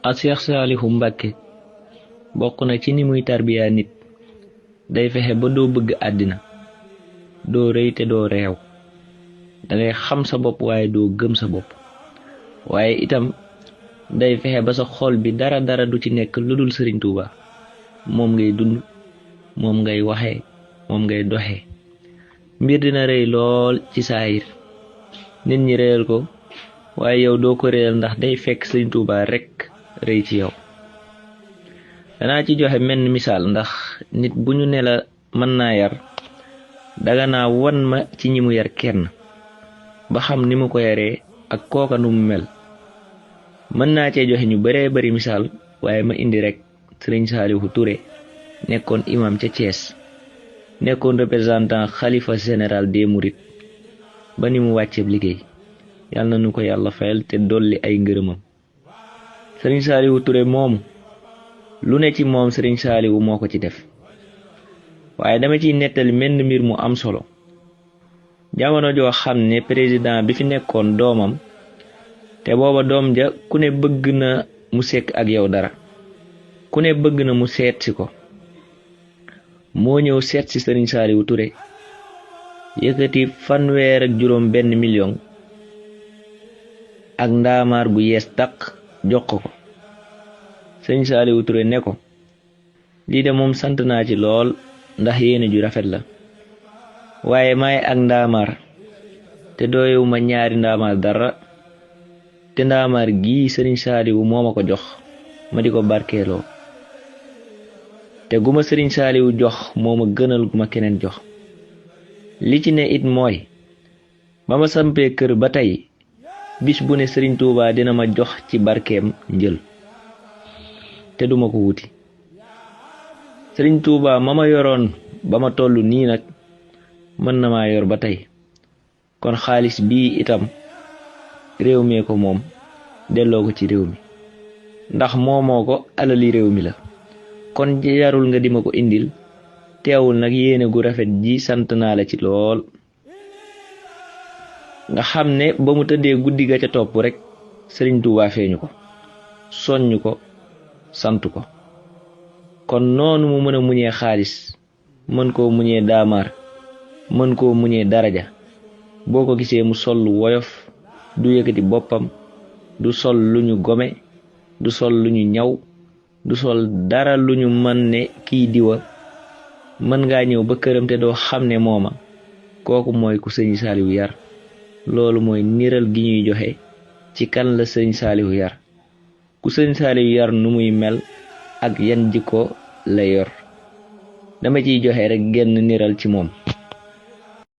a Cheikh Saliou Mbacké bokk na ci ni muy tarbiya nit day fexe ba doo bëgg àddina doo rëy te doo réew dangay xam sa bopp waaye doo gëm sa bopp waaye itam day fexe ba sa xol bi dara du ci nekk lu dul Sëriñ Tuuba moom ngay dund moom ngay waxee moom ngay doxee mbir dina rëy lool ci saayir nit ñi réyal ko waaye yow doo ko réyal ndax day fekk Sëriñ Tuuba rekk rëy ci yow. danaa ci joxe menn misaal ndax nit bu ñu ne la mën naa yar daga naa wan ma ci ñi mu yar kenn ba xam ni mu ko yaree ak kooka nu mu mel mën naa cee joxe ñu baree bari misaal waaye ma indi rek Sëriñ Saliou Touré nekkoon imam ca Thiès nekkoon représentant xalifa général des mourides ba ni mu wàcceeb liggéey yàlla na nu ko yàlla fayal te dolli ay ngërëmam. Sëriñ Saliou Touré moomu lu ne ci moom Sëriñ Saliou moo ko ci def waaye dama ciy nettali menn mbir mu am solo jamono joo xam ne président bi fi nekkoon doomam te booba doom ja ku ne bëgg na mu sekk ak yow dara ku ne bëgg na mu seet si ko moo ñëw seet si Sëriñ Saliou Touré yëkkati 1.1 million ak ndaamaar gu yees taq jox ko Sëriñ Saliou Touré ne ko lii de moom sant naa ci lool ndax yéene ju rafet la waaye may ak ndaamaar te doyewu ma ñaari ndaamaar dara te ndaamaar gii Sëriñ Saliou moo ma ko jox ma di ko barkeeloo te guma Sëriñ Saliou jox moo ma gënal guma keneen jox li ci ne it mooy ba ma sampee kër ba tey bis bu ne Sëriñ Tuuba dina ma jox ci barkeem njël te duma ko wuti Sëriñ Tuuba ma ma yoroon ba ma tollu nii nag mën na maa yor ba tey kon xaalis bii itam réew mi ko moom delloo ko ci réew mi ndax moomoo ko alali réew mi la kon jarul nga di ma ko indil teewul nag yéene gu rafet ji sant naa la ci lool. nga xam ne ba mu tëddee guddi ga ca topp rek Sëriñ Tuuba feeñu ko soññ ko sant ko kon noonu mu mën a muñee xaalis mën koo muñee daamaar mën koo muñee daraja boo ko gisee mu sol lu woyof du yëkkati boppam du sol lu ñu gome du sol lu ñu ñaw du sol dara lu ñu mën ne kii diwa mën ngaa ñëw ba këram te doo xam ne mooma kooku mooy ku Sëriñ Saliou yar loolu mooy niral gi ñuy joxe ci kan la Sëriñ Saliou yar ku Sëriñ Saliou yar nu muy mel ak yan jikko la yor dama ciy joxe rek genn niral ci moom